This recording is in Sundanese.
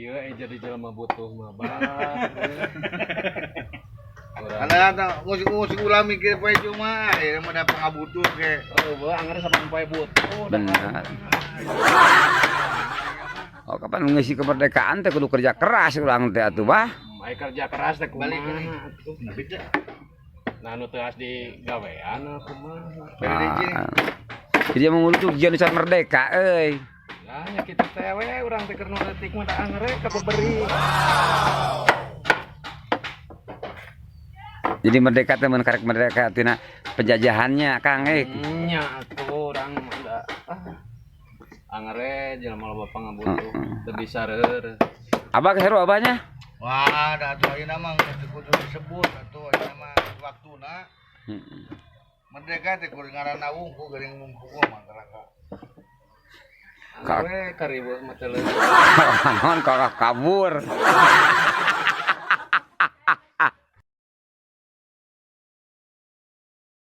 Kieu jadi jelema butuh mah, Bah. Urang. Ada ada musik-musik ulah mikir poe cuma ya mah da pangabutuh ke. Oh, bah, anggar sampai poe butuh. Benar. Oh, kapan ngisi kemerdekaan teh kudu kerja keras urang teh atuh, Bah. Ai kerja keras teh Balik kumaha ini. atuh? Tapi teh Nah, nu teu di gawean kumaha? beda deui. Ah. Jadi emang tuh tujuan bisa merdeka euy. Lah nya kitu teh we urang teh keur nu leutik mah da angger ka beberi. Jadi merdeka teh mun karek merdeka tina penjajahannya, Kang eh. Nya atuh urang mah da ah. Angger jelema loba pangabutuh teu bisa reur. Abah seru abahnya? Wah, da atuh ayeuna mah geus teu kudu disebut atuh ayeuna mah waktuna. Merdeka teh kudu ngaranna wungku geuring mungku mah kalaka. Angger we karibut mah teu leuwih. Naon kakak kabur.